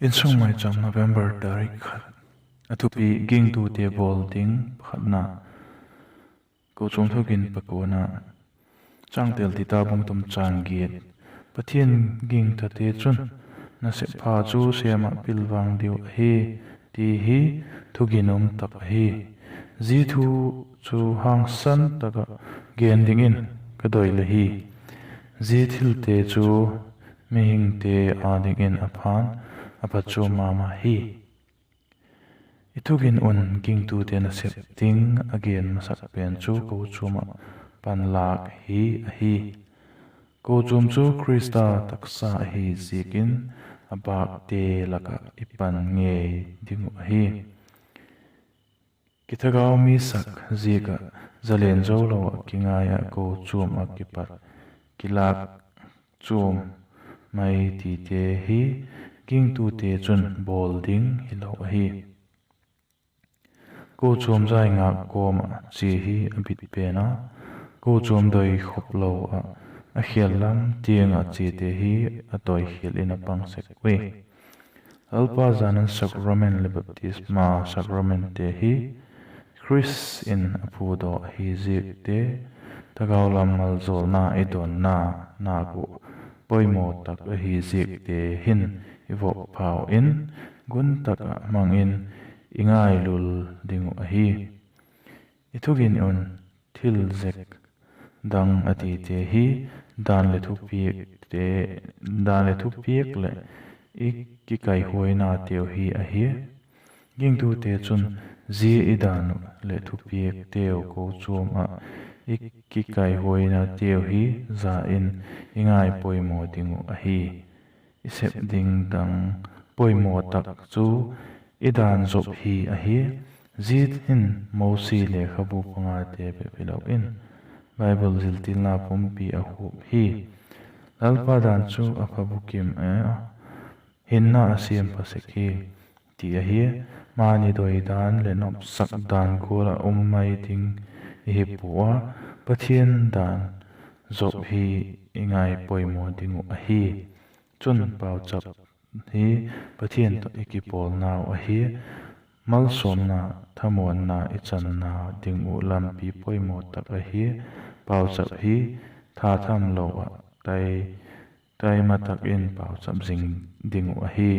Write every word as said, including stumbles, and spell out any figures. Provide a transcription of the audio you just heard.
Insung Maicham, November tarik khat. A thupi: Gingtute bawl ding. Pakhatna, Kochuam Thugin pakuana. Changtel: Tita bung thum chang giat. Pathian gingtate chun nasep pha chu sêm ah pilvang diu ahi, ti hi thuginum tak ahi. Zia thu chu hangsan tak ah gen dingin ka doi la hi. Zia thilte chu mihingte â dingin a pha'n, a phachuam ma ma hi. I thugin un gingtute nasep ding a gen masak pen chu kochuam ah panlâk hi ahi. Kochuam chu Khrista taksa ahi ziakin, a bâkte lak ah i pan ngei ding uh ahi. Kithagau mi sak ziak ah zalen zo lo ah kingai ah kochuam ah kipat kilâk chuam mai tite hi gingtute chun bawl ding hilo ahi. Kochuam zai ngâk kawm ah chia hi a bit pen a, kochuam doikhop lo ah a khêl lam tiang ah chiate hi a doikhial in a pang sek ui. Lalpa zan in sacrament leh baptisma sacramentte hi Khrist in a phudaw ahi ziakte, thagau lam maljawlna i donna nâk uh poimaw tak ahi ziakte hin i vop phau in, gun tak ah mang in i ngailul ding uh ahi. I thugin un thil zek dang a tite hi dan leh thupiak te, dan leh thupiak leh i kikaihuainateu hi ahi. Gingtute chun zia i dan uh leh thupiakteu kochuam ah i kikaihuainateu hi za in i ngai poimaw ding uh ahi. I sep ding dang poimaw tak chu i dan zop hi ahi. Zia hin Mosi lekhabu pangate bep hilo in, Bible ziltilna pumpi a huap hi. Lalpa dan chu a pha bukim a, hinna a siam pha sek hi, ti ahi. Mani doi dan leh nopsak dan gual ah um mai ding i hi pua a, Pathian dan zop hi i ngai poimaw ding uh ahi. Chun, pauchap hi Pathian tawh i kipawlnau ahi. Malsawmna, thamuanna i channa ding uh lampi poimaw tak ahi. Pauchap hi thatham lo ah tai, taima tak in pauchap zing ding uh ahi.